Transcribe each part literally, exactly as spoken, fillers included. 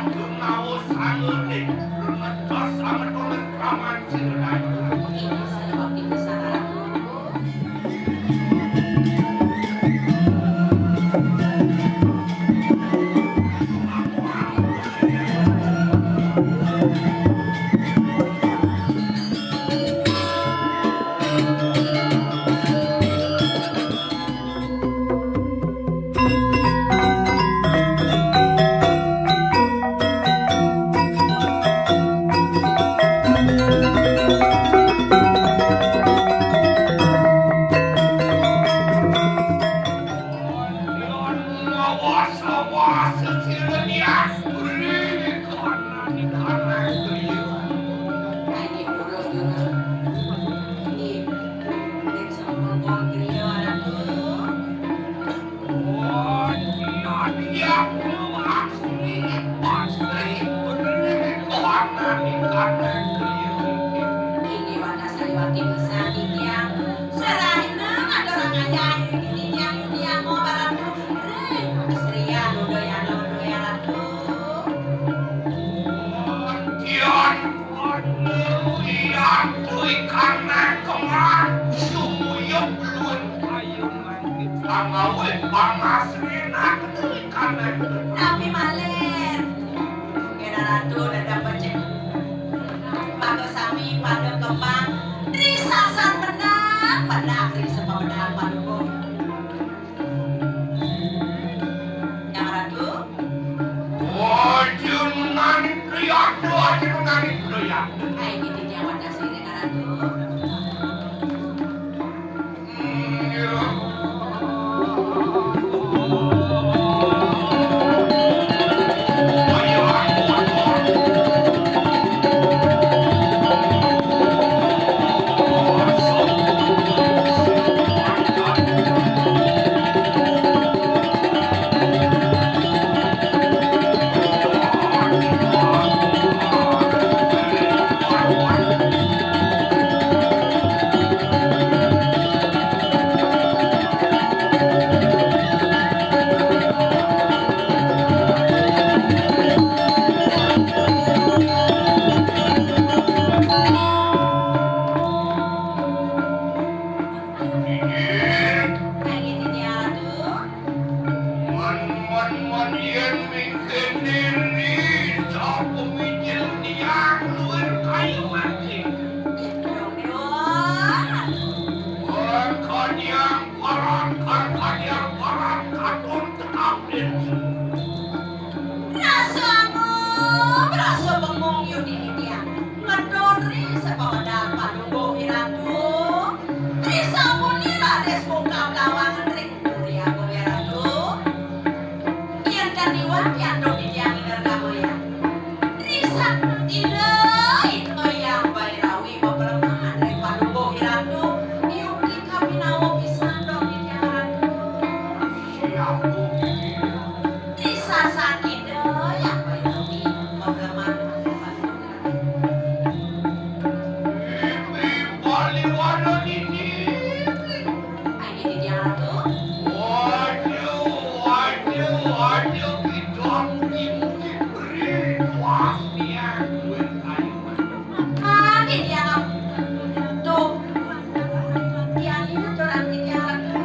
Gunawa sangening lumetos sametone kraman sira. Inggih, salebetipun sararang. Inggih, wadah sariwati pisan titiang. Sarahina ngaturang ayah titiang, titiang mau baratu. Ring, Sri Anu Dayana Daya Ratu. Tian, aduh, iya, tui kanang kemang, sumuyup luwih. Pangawit pangasrina tui kanang. Napi malih? Kena ratu dadang becik. Pada sami pada kembang. Risasan menang, menang risa pamedal padukuh. Yang ratu? Aja menani priya, aja menani priya. Ai, gitu, jangan kasih dengan ratu. Mon, mon, mon, yen mingkene ri, sapa mijil niang luwih kayu mati. Mon kaniang paran, kan kaniang paran, katon tetap den. Rasa amo, rasa bengong yu dini tiang. Ngedon ri sepamedal padunggo pirantu. Ri sampuni raris bungkam lawang ring Surya Kuwi Ratu. Yen kan iwak piantuk titiang iner kamulian. Risak ida ida yang bairawi beperemahan ring padunggo pirantu. Yuki kaminawa pisan dong titiang Ratu. Siap. Risasan ida yang bairawi beperemahan. Ibu Baliwana nini. Ai, nini dia tu. Waduh, waduh, waduh, kita mugi-mugi beri tuah niat duit kayu. Ah, nini dia. Tu. Dia ni tu, orang dia tu.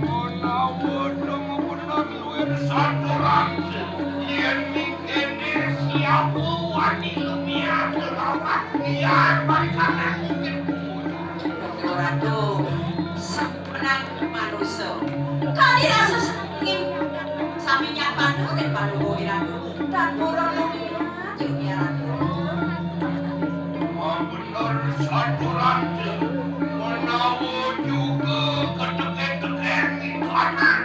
Menawa dong bener luwih saturan. Yen Kene siapa wani lumiar lelawak liar balikan aku ke bumi. Ratu, semenang manusa. Kali rasa sengit, sami nyapana dan panuwuhi Ratu. Dan pura lumiar, jumia Ratu. Wah, bener satu Ratu. Menawa juga keteker-teker di kanan.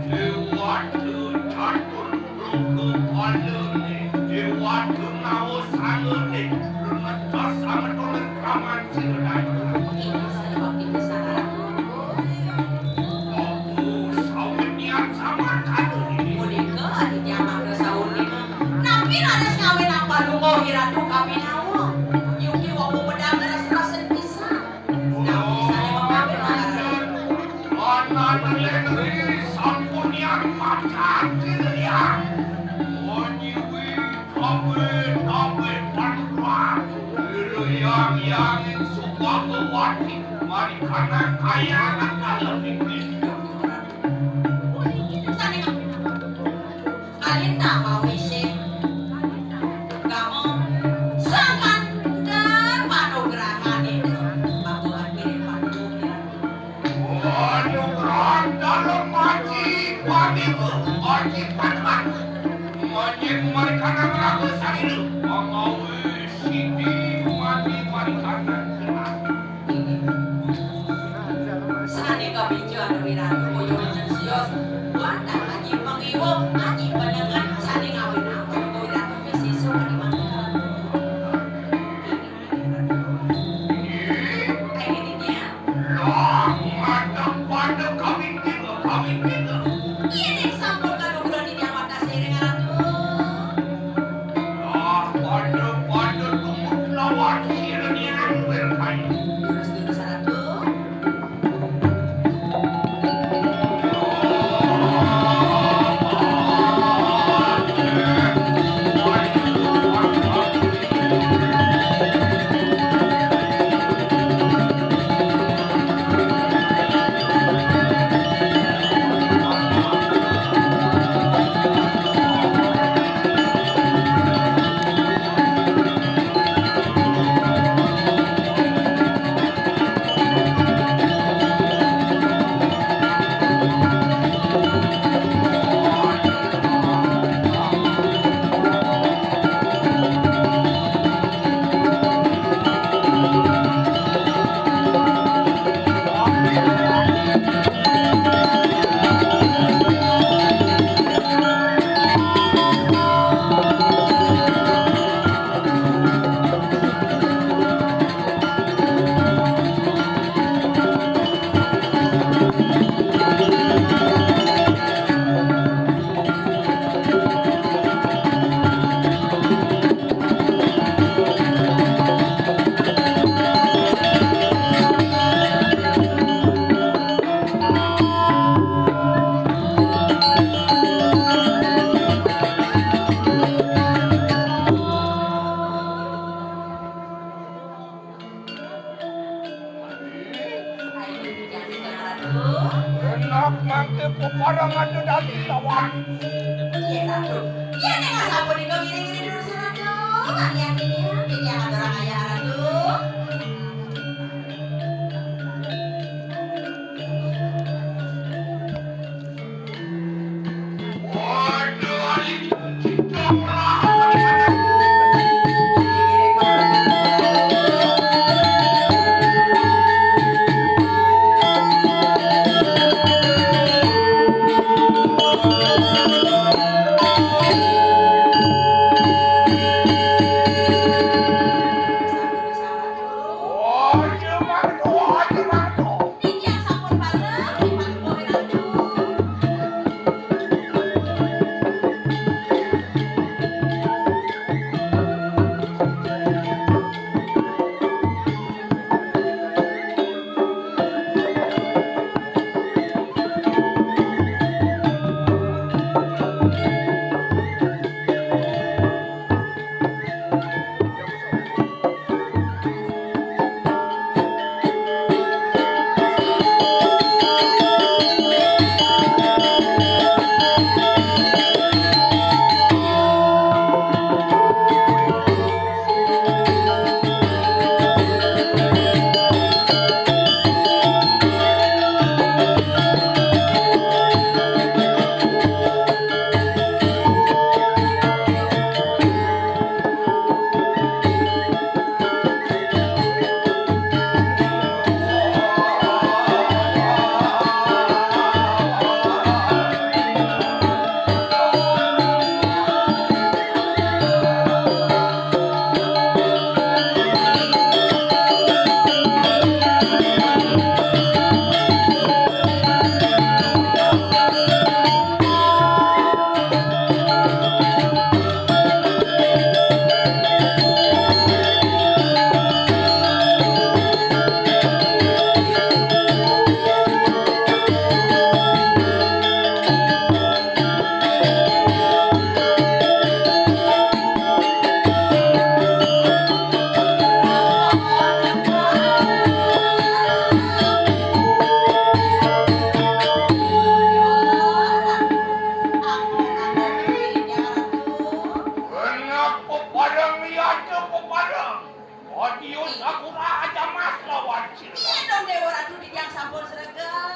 Dewata catur loka palane, dewata nawa sangane, lumetos sametone kraman sira. Inggih, salebetipun sararang. Apa sawit niat samangkana? Punika aditya mangda saurina. Napi Ari kana kaya anak dalam iki. Sané ngawinang. Kalintang mawisé. Kamu sangkan dan panugrahané. Aku akhirnya panugrahan. Panugrahan dalam aji paniku, aji panugrahan. Manjing marikana raga sariru. Mangawi sidi mati marikana kenal. Sané kapicu anu wiratu, bojo wénten sios. Wantah aji pangiwa, aji panengen, sané ngawinang bojo wiratu, misisu kadi mangga. Ayo, Nitya. Lah, madang pada kawin kita, kawin kita. Iya, ning sampun kanugrahan Nitya wantah siring, Ratu. Lah, pada-pada tumut lawan sira nirang wir kayu. Terus, terus, Ratu. Enak mangke peparangan dadi lawan. Iya, Ratu. Iya, nek sapunika ngiring-ngiring dulu, Ratu. Hati-hati ya, titiang aturang ayah, Ratu. Yun, aku Raja Mas lawan sira. Iya dong, Dewa Ratu, di tiang sampun sregep.